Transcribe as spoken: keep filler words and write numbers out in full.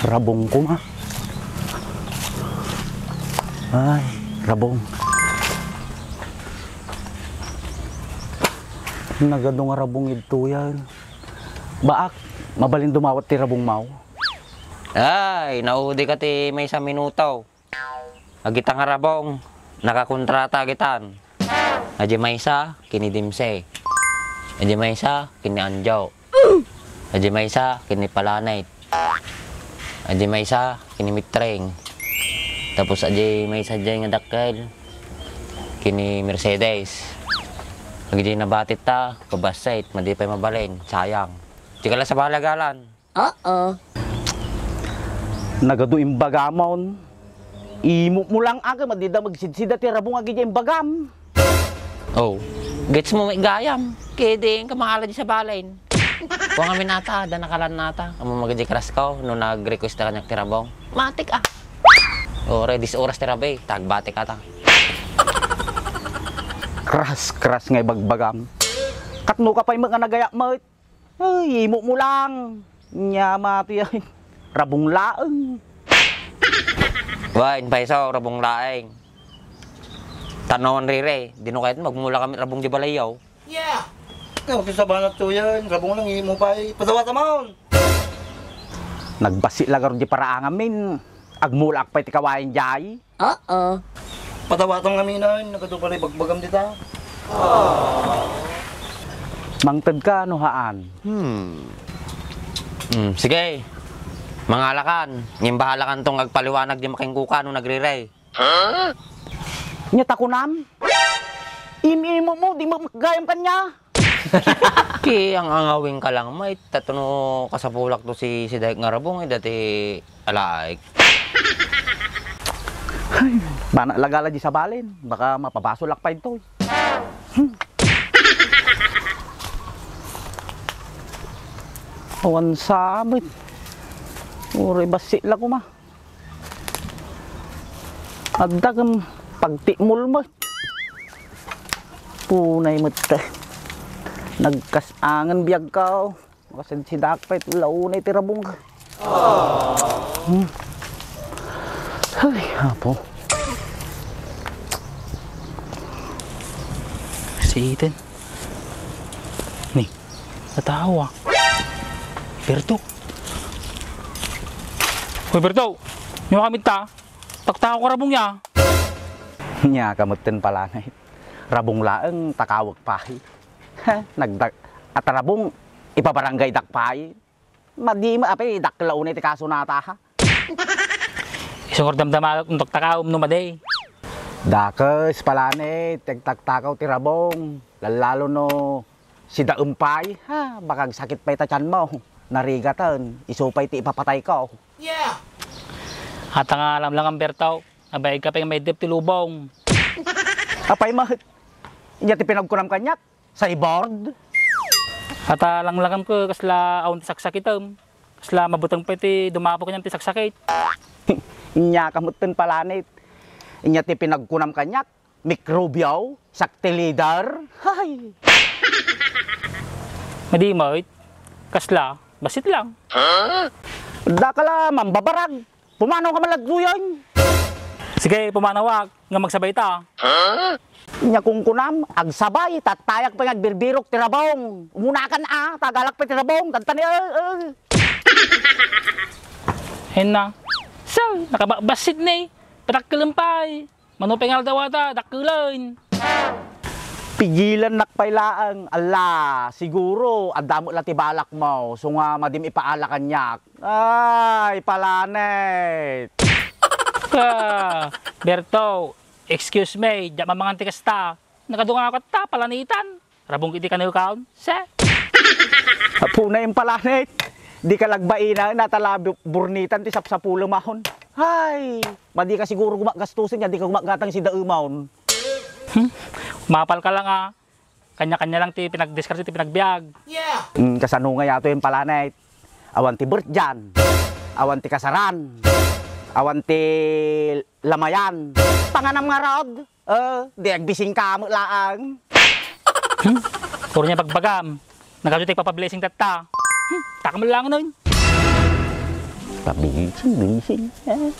Rabong koma. Ay, rabong. Nagadu nga rabong idtoyan. Baak, mabalin dumawat ti rabong maw? Ay, naudi ka ti maysa minuto. Agita nga rabong, nakakontrata agitan. Adi maysa, kini Dimse. Adi maysa, kini Anjo. Adi maysa, kini Palanit. Adi maysa, kini Mitring. Tapos adi maysa diay nga dakkel, kini Mercedes. Agidi nabatit ta, pabassit, madi pay mabalin, sayang. Di ka la sa balagalan. Oo. Nagadu imbagamon. Imo mo lang aga, madida magsidsida ti rabong agidiay imbagam. Oh, gets mo met gayam. Kidding, ka mangala di sa balen. Kung amin ata, da nakalan nata. Amo magadi karasko, no nag-request na kaniak ti rabong. Matik ah. Ore, dis oras ti rabi, tagbatik ata. Kras, kras nga ibagbagam. Katno ka pay met nga nagayat met. Ay, imo mo lang. Nya, mati ay. Rabong laeng. Wen, paiso, rabong laeng. Tanawan rire, dino kayat magmula kami rabong di balayaw. Yeah! Ikaw, sa banat to yan. Rabong lang, imo pa eh. Padawa ta maon. Nagbasi la garud di paraangamin. Agmulaak pay ti kawayan jay. Oo. Padawatam ngamin, nagadu pay ibagbagam dita. Mangted ka no haan. Hmm. Hmm, sige. Mangalakan. Ngem bahalakan tong agpaliwanag di makenkuka no nagrirey. Nya ta kunam? Im-imo mo, di mo makgayam kanya. Ki ang angawing ka lang, mait, ta no kasapulak to si, si Daik nga rabong, eh, dati alaik. Ay, bana lagala di sabalen, baka mapabasolak pay ditoy. Hmm. Awan sabit. Uray bassit la kuma. Adda ken pagtikmul met. Punay met. Nagkas-angen biagko. Makasidsidak pay ti launay ti rabong. Hmm. Ay, apo. Siiten. Ni, natawa. Berto. Hoy, Berto! Nia kami ta? Taktakawka rabong ya. Nia ka metten pala, nay. Rabong laeng, takawek pay. Ha, nagda-, at rabong, ipabarangaydak pay. Madi met, apay, dakkel la unay ti kaso nata, ha? Isungor damdama, no taktakawem no madi. Dakes pala ni, ti agtaktakaw ti rabong. Lallalo no, sidaem pay, ha, baka agsakit pay ta tianmo. Narigaten, isu pay ti ipapatayko. Yeah! Ata nga alam lang, Berto, nabayaga pay nga maiddep ti lubong. Apay met, nia ti pinagkunam kaniak, sa board? Ata langlangam ket kasla awan ti saksakitem. Kasla mabuteng pay ti dumapo kaniam ti saksakit. Nia ka metten pala ni, nia ti pinagkunam kaniak, mikrobyo, sakti leader. Hay! Madi met, kasla, bassit lang. Dakkel a mambabarag. Pumanaw ka man latta duyan. Sige, pumanawak, nga magsabay ta. Nia kunkunam, agsabay, tattayak pay nga agbirbirok ti rabong. Umunakan a, tagalak pay ti rabong, tantani, eh, eh. Henna. So, nakabassit ni. Padakkelem pay. Mano pay nga aldaw ata, dakkelen. Pigilannak pay laeng. Ala, siguro, adda met la ti balakmo, isu nga madim ipaala kaniak. Ay, palanet! Ah, Berto, excuse me, diak mamangan ti kasta. Nakadunga ka ta, palanetan. Rabong iti kanekon, se? Apo na yung palanet. Di ka lagbaina, natala bu-, burnitan ti sapsapulem ahon. Ay, madi ka siguro gumagastusen, di ka gumaggatang si daemon. Hmm? Mapal ka lang, ah. Kanya-kanya lang ti pinagdiskarte ti pinagbiag. Mm, kasano nga yato yung palanet? Awan ti birthdan, awan ti kasaran, awan ti lamayan. Panganam ngarud, eh, di agbising ka met laeng. Hmm? Puro niya bagbagam. Nagadu ti papablessing tatta. Hmm, takam lang nun. Pabilising, bilising. Eh.